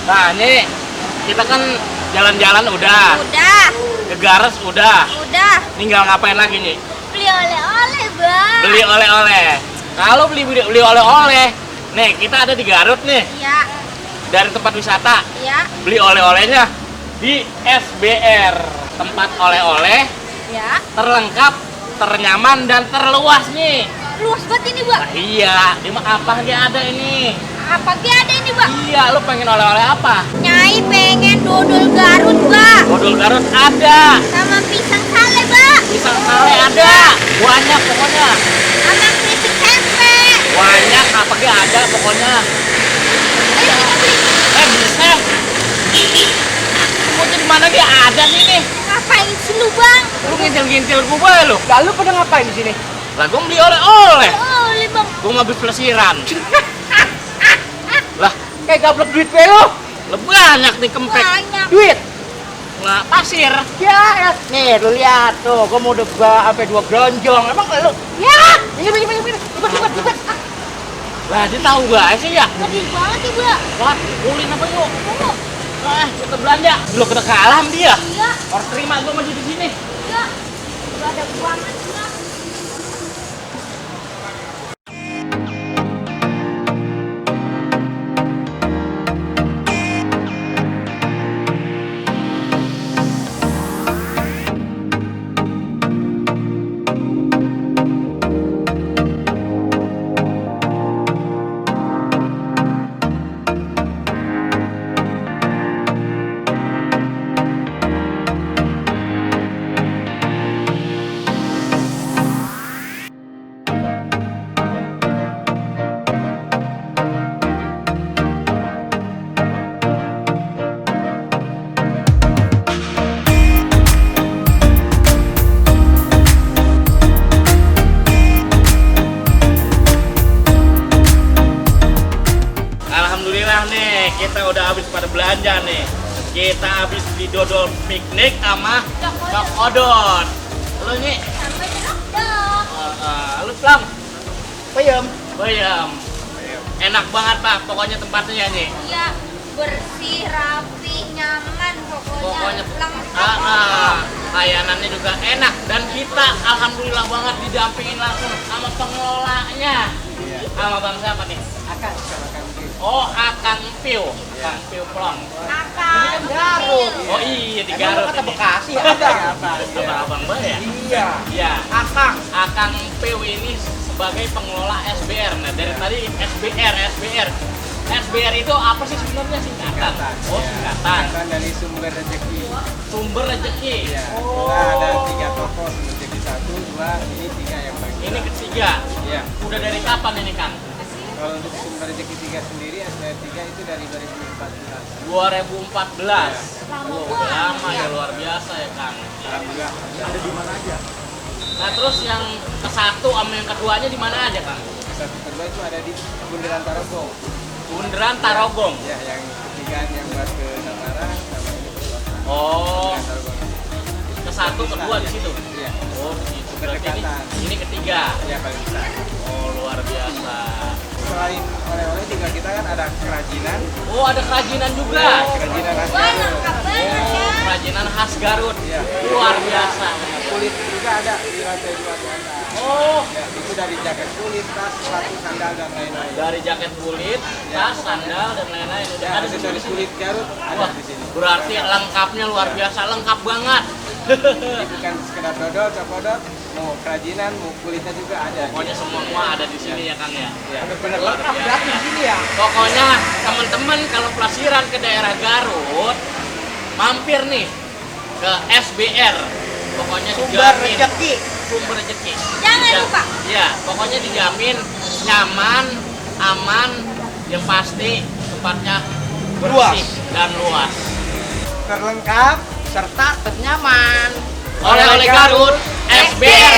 Nah, ini kita kan jalan-jalan udah. Udah. Ke Gares udah. Udah. Tinggal ngapain lagi nih? Beli oleh-oleh, Bang. Beli oleh-oleh. Kalau beli oleh-oleh, nih kita ada di Garut nih. Iya. Dari tempat wisata. Iya. Beli oleh-olehnya di SBR. Tempat oleh-oleh Ya. terlengkap, ternyaman dan terluas nih. Luas banget ini, Bang. Nah, iya, di apa dia ada ini? Apa ki ada ini, Bang? Iya, lu pengen oleh-oleh apa? Nyai pengen dodol Garut, Bang. Dodol Garut ada, Sama pisang sale, Bang. pisang sale ada, banyak pokoknya. Sama keripik tempe. Banyak apa dia ada pokoknya. Ayo kita beli. Bisa. Mau di mana dia ada sih nih? Ngapain sih lu, Bang? Lu ngintil-ngintil gua lu. Lalu pada ngapain di sini? Lah gua beli oleh-oleh. Oleh, Bang. Gua mau habis pelesiran. Lah, Kayak gablek duit gue lo. lebih banyak nih kempek. Banyak. Duit. Nah, pasir. Ya, nih lu lihat tuh, gua mau udah sampai 2 geronjong. Emang lu? Ya, ini. Cepet. Lah, dia tahu gak sih ya? Gede banget nih, Bang. Wah, ulin apa yuk? Kita belanja. Lu kena kalah sama dia. Iya. Harus terima gua maju di sini. Iya. Udah ada buangan, Bang. Alhamdulillah nih, kita udah habis pada belanja nih. Kita habis di dodol piknik sama Cok Odot. Lu nih, Sampai dong. lu Plang, Peyem. bayam. Enak banget Pak, pokoknya tempatnya ya nih. Iya, bersih, rapi, nyaman Pokoknya lengkap. layanannya juga enak dan kita alhamdulillah banget didampingin langsung sama pengelolanya. Sama bang siapa nih? Akan. Oh, Akang Piu. Akang Piu Plong. Akan Garut. Oh iya di Emang Garut. lu kata ini. Bekasi ada. Abang Mbak ya? Iya. Iya. Akang Piu ini sebagai pengelola SBR. Nah, dari tadi SBR. SBR itu apa sih sebenarnya singkatan? Oh, singkatan. Singkatan dari sumber rezeki. Sumber rezeki. Ya, Oh. kita ada 3 toko, rezeki 1, 2, ini 3 yang bagi. Ini ketiga. Ya, Udah dari kapan ini, Kang? kalau untuk sumber rezeki 3 sendiri, SBR 3 itu dari 2014. 2014. Lama Wow, banget. lama ya, luar biasa ya, Kang. Alhamdulillah. Ada di mana aja? Nah, terus yang ke satu sama yang keduanya di mana aja, Kang? Satu kedua itu ada di Bundaran Tarogong. Bundaran Tarogong. Ya, yang ketiga yang buat ke Nangara sama ini ke Oh, Bundaran Tarogong. ke satu, kedua di situ. Iya. Oh, di situ. Berarti Berdekatan. ini ketiga. Ya, paling besar. Oh, luar biasa. Selain oleh-oleh juga kita kan ada kerajinan. Oh, ada kerajinan juga. Kerajinan khas Wah, Garut. lengkap banget Oh, ya. kerajinan khas Garut. Iya. Luar biasa. Kulit juga ada di lantai 2 di atas. Oh, Ya, itu dari jaket kulit, tas, sepatu, sandal dan lain-lain. dari jaket kulit, tas, sandal dan lain-lain udah Ya, ada di aksesoris sini. kulit Garut ada Wah, di sini. berarti lengkapnya luar biasa, lengkap banget. Jadi bukan sekedar dodol, copodot, mau kerajinan, mau kulitnya juga ada. Pokoknya semua ada di sini ya, Kang ya. Ya. Bener-bener Luar lengkap biasa. berarti di sini ya. Pokoknya teman-teman kalau pelesiran ke daerah Garut, mampir nih ke SBR. Pokoknya Sumber dijamin rezeki. sumber rezeki. Jangan lupa. Ya, pokoknya dijamin nyaman, aman, yang pasti tempatnya bersih dan luas. Terlengkap serta ternyaman. Oleh-oleh Garut, SBR